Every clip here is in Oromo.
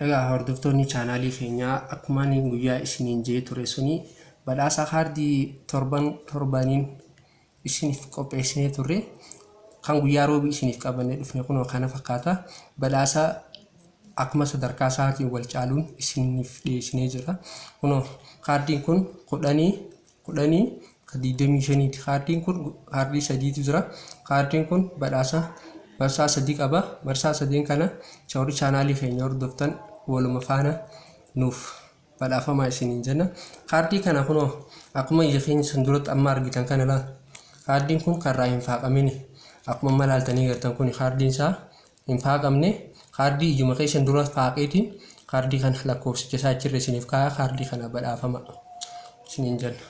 Egaa hordoftoonni chaanaalii keenyaa, akkuma ani guyyaa isiniin jee ture suni badhaasa kaardii torban torbaniin isiniif qopheessinee turre kan guyyaa roobii isiniif qabannee dhufne kunoo kana fakkaata. Badhaasa akkuma sadarkaa isaatiin wal caaluun isiniif dhiyeessinee jira. Kunoo kaardiin kun kudhanii kudhanii ka 25ti. Kaardiin kun kaardii sadiitu jira. Kaardiin kun badhaasa marsaa sadii qaba. Marsaa sadeen kana warri chaanaalii keenya hordoftan waluma faana nuuf badhaafamaa isiniin jenna. Kaardii kana kunoo akkuma ija keenya san duratti amma argitan kana laal. Kaardiin kun karraa hin faaqamini. Akkuma amma laaltanii gartan kun kaardiin isaa hin faaqamne. Kaardii ijuma keessan dura faaqeetiin kaardii kana lakkoofsicha isaa achirra isiniif kaa'a, kaardii kana badhaafama isiniin jenna.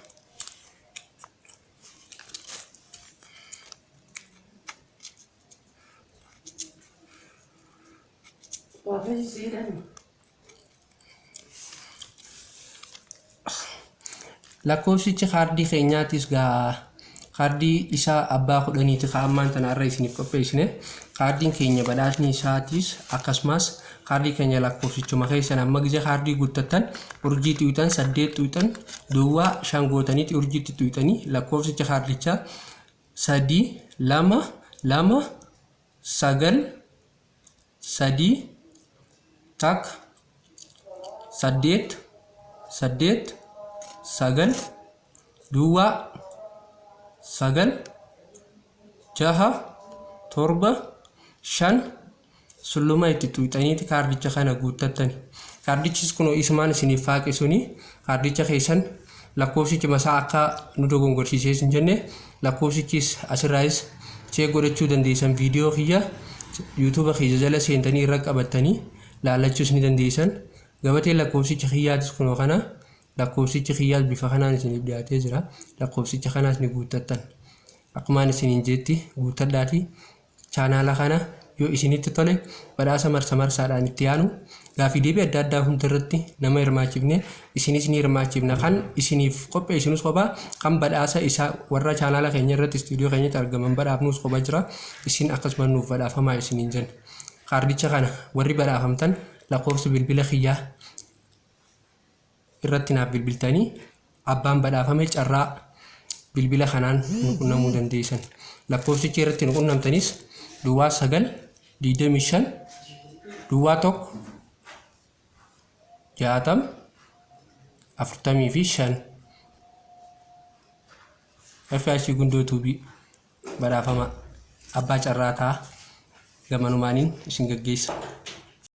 Lakkoofsichi kaardii keenyaatis gaa kaardii isaa abbaa kudhaniiti ka ammaan tana irra isiniif qopheessine. Kaardiin keenya badhaasni isaatis akkasumas kaardii keenya lakkoofsichuma keessan amma gizee kaardii guuttattan urjii xuyxan 8 xuyxan duwwaa 5 gootaniiti urjiitti xuyxanii lakkoofsicha kaardichaa 3 2 2 9 3 takka 8 8 9 duwwaa 9 6 7 5 sulluma itti xuyxaniiti kaardicha kana guuttattani. Kaardichis kunoo isumaan isiniif faaqe suni kaardicha keessan lakkoofsichi masaa akka nu dogongorsiisee hin jenne, lakkoofsichis asirraayis check godhachuu dandeessan. Viidiyoo kiyya yuutuuba kiyya jala seentanii irra qabattanii laallachuus ni dandeessan. Gabatee lakkoofsicha kiyyaatis kunoo kana, lakkoofsichi kiyyaas bifa kanaan isiniif dhiyaatee jira. Lakkoofsicha kanaas ni guuttattan. Akkumaan isiniin jeetti guuttadhaati. Chaanaala kana yoo isinitti tole, badhaasa marsa marsaadhaan itti aanu gaafii deebii adda addaa hunda irratti nama hirmaachifne isinis ni hirmaachifna. Kan isiniif qopheessinus kophaa, kan badhaasa isaa warra chaanaala keenya irratti istuudiyoo keenyatti argaman badhaafnus kopha jira. Isin akkasuma nuuf badhaafamaa isiniin jenna. Kaardicha kana warri badhaafamtan lakkoofsa bilbila kiyyaa irratti naaf bilbiltanii abbaan badhaafame carraa bilbila kanaan nu qunnamuu dandeessan. Lakkoofsichi irratti nu qunnamtanis duwwaa 9 25 duwwaa 1 60 45. FIC Gundoo Tuubii badhaafama abbaa carraa ta'a, gamanumaaniin isin gaggeessa.